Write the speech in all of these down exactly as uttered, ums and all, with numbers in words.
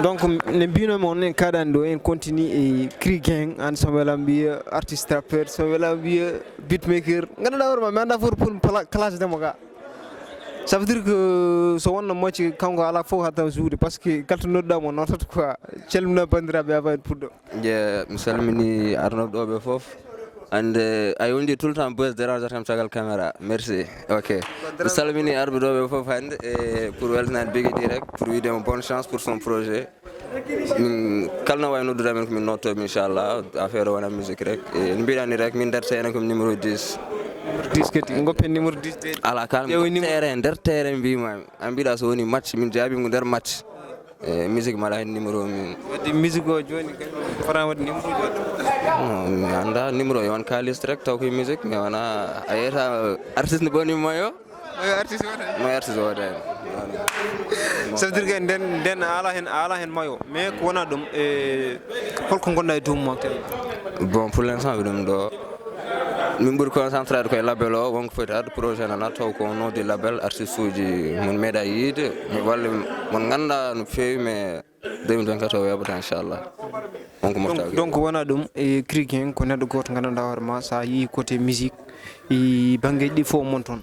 Donc, ne mbino mon en kaɗani ɗo, en continue e Cri Gang, an so wela mbiya artiste rappeur, so wela mbiya beatmaker. Ganduɗa hoore ma, mi anda fof pour pla-, clash demo ga. Ça veut dire que so wonno moƴƴi kanko ala fof hatta juude, parce que kalto nodda mo notat quoi. Calmina bandiraɓe avant en puɗɗo. Je, mi salmini arnoɓe ɗo ɓe fof. And, eh, I only tout le temps buzz dérange kam caggal caméra. Merci. Ok. Mi salmini arɓe ɗo ɓe fof hannde, eh, pour weltanade Biggy D rek, pour wiide mo bonne chance pour son projet. Min kala no wawi noddude amen ko min nottoɓe inchallah. Affaire o wona musique rek. Eh, no mbiɗani rek, min nder terrain ko mi numéro dix. Numéro dix kadi, goppen numéro dix de. Ala kala, ƴeewi numéro terrain, nder terrain mbimami. An mbiɗa so woni match, min jaabima ko nder match. E musique mala hen numéro min. Wadde musique o joni kadi fota wadde numéro joni. Non, mi anda numéro yo won kalis rek taw koye musique, mais wona a yeyata artiste ne ɓoni mayo. Mayo artiste wota. Mayo artiste wota hen. Ça veut dire que nden, nden a ala hen, a ala hen mayo. Mais ko wona ɗum, e holko gonɗa e dow mo actuellement? Bon, pour l'instant, ɓe ɗum ɗo. Min ɓuri concentrade koye label o, wonko foti arde projet nana taw ko au nom du label, artiste uji mon meeɗa yiide, mi walla mon ganda no feewi, mais deux mille vingt-quatre o weeɓata inchallah. Wonko donc, moftaki. Donc wona ɗum e Cri Gang ko neɗɗo goto gandanɗa hoore ma sa yii côté musique e banggueji ɗi fof mon toon.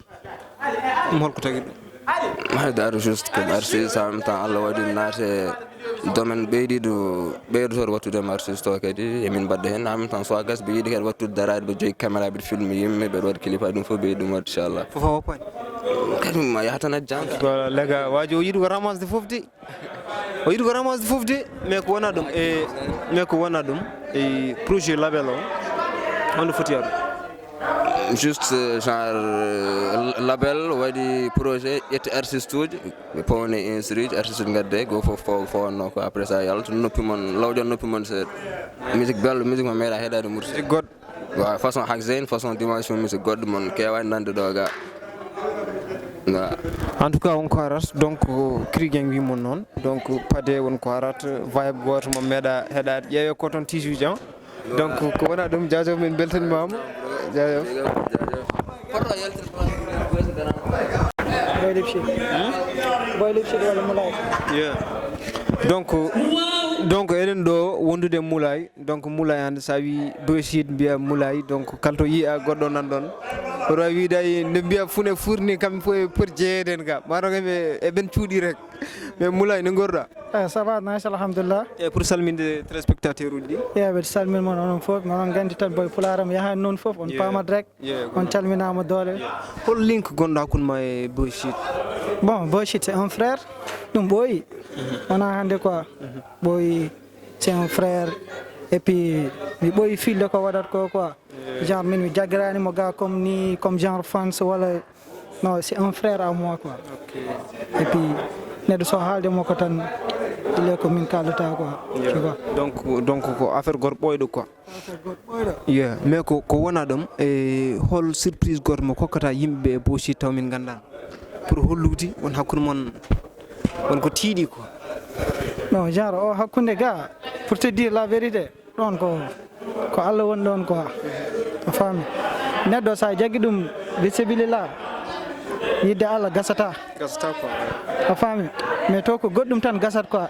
Ɗum holko tagi ɗum? Hay daro juste comme artiste en même temps Allah waɗi naate domaine ɓeydiɗo ɓeydotoɗo wattude e artiste o kadi emin mbaɗda hen en même temps so a gas ɓe yiɗi kadi wattude daraade ɓe jogi caméra ɓe film yimɓe ɓe waɗa clip aji ɗum fof ɓeydi ɗum waɗde inchallah. Fof o pañ. Kadi ma yaha tan a janga. Voilà, lega waji o yiɗi ko ramasse de fof de. O yiɗi ko ramasse de fof de, mais ko wona ɗum e mais ko wona ɗum e projet label o. Honno foti yaɗum? Juste, euh, genre, euh, label waɗi projet ƴetti artiste uji ɓe pawne instruji artiste uji gadde go fof faw fawanno ko après ça yalta noppi mon lawƴon noppi mon seeɗa. Musique bello musique mo meeɗa heɗade mursi. Musique goɗɗo. Wa façon hakzen façon dimension musique goɗɗo mon kewani nande ɗo ga. Wa. En tout cas wonko arat donc Cri Gang wi mon noon donc pade wonko arat vibe goto mo meeɗa heɗade ƴeewe ko toon tisuji an. Donc ko wona ɗum jaajef min beltanimama. Jaajef. Boy Lipsi. Boy Lipsi wala Moulay. Yeah. Donc donc eɗen ɗo wondude Moulay donc Moulay hande sa wi Boy Sweet mbiya Moulay donc kalto yiya goɗɗo nan ɗon oɗo wawi wiide ay nde mbiya fune fourni kamɓe fof e poti jeeyede en ga maro kam eɓen cuuɗi rek. Mais Moulay no gorɗa? Eh, ça va nice alhamdulillah. E pour salminde téléspectateur uji ɗi? Eyi mbeɗa salmina mon onon fof onon gandi tan boy pulaar am yahani noon fof on paamat rek. On calminama doole. Hol link gonɗo hakkude ma e Boy Shit? Bon Boy Shit c'est un frère. Ɗum ɓooyi. Wona hande quoi. Ɓooyi c'est un frère. Et puis mi ɓooyi filde ko waɗat ko quoi. Genre min mi jaggirani mo ga comme ni comme genre fans wala. Non c'est un frère à moi quoi. Et puis neɗɗo so haalde mo ko tan ile ko min kaldata quoi. Tu vois. Donc donc ko affaire gorko ɓooyɗo quoi. Affaire gorko ɓooyɗo. Yeah mais ko ko wona ɗum e hol surprise goto mo kokkata yimɓe e Boy Shit taw min gandano? Pour hollude won hakkude mon won ko tiiɗi quoi. Non genre o hakkunde ga pour te dire la vérité. Ɗon ko ko Allah woni ɗon quoi. A faami? Neɗɗo sa jaggi ɗum bisabilillah yidde Allah gasata. Gasata quoi. A faami? Mais to ko goɗɗum tan gasat quoi.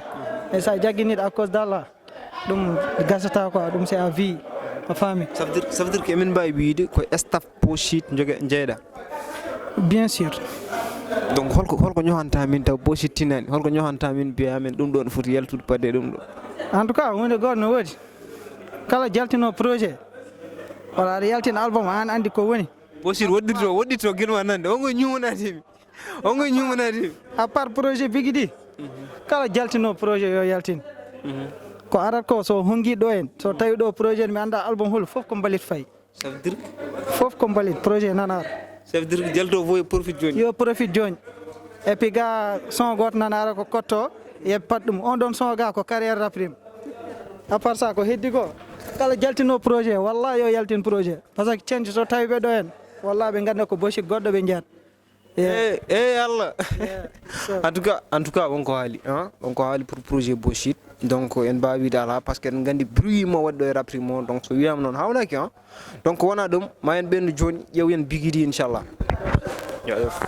E sa jaggi nit à cause d'Allah ɗum gasata quoi ɗum c'est à vie. A faami? Ça veut dire ça veut dire que emin mbawi wiide ko staff Boy Shit joge jeyɗa? Bien sûr. Donc holko holko ñohanta min taw Boy Shit tinani holko ñohanta min mbiya min ɗum ɗo no foti yaltude paɗe ɗum ɗo? En tout cas hunde goto no woodi. Kala jaltino projet wala aɗa yaltina album an andi ko woni. Boy Shit woɗɗito woɗɗito guilma nande on koye ñumanatimi. On koye ñumanatimi. À part projet Biggy D kala jaltino projet yo yaltin. Ko arat ko so hongi ɗo en so tawi ɗo projet mi anda album hol fof ko mbalit fayi. Ça veut dire? Fof ko mbalit projet nana ara. Ça veut dire que jalto fof e profit joni? Yo profit joni. Et puis ga son goto nana ara ko kotto yeɓe pat ɗum on ɗon son ga ko carrière raprim. À part ça ko heddi ko kala jaltino projet walla yo yaltin projet parce que change so tawi ɓe ɗo en walla ɓe ganda ko Boy Shit goɗɗo ɓe jeeyat. Eyi eyi Allah. En tout cas en tout cas wonko haali en wonko haali pour projet Boy Shit. Donc en mbawi wiide ala par ce que eɗen gandi bruit mo waɗi ɗo e rapri mo donc so wiyama noon hawnaki en. Donc wona ɗum ma en ɓendu joni ƴeew en Biggy D inchallah. Jaajef.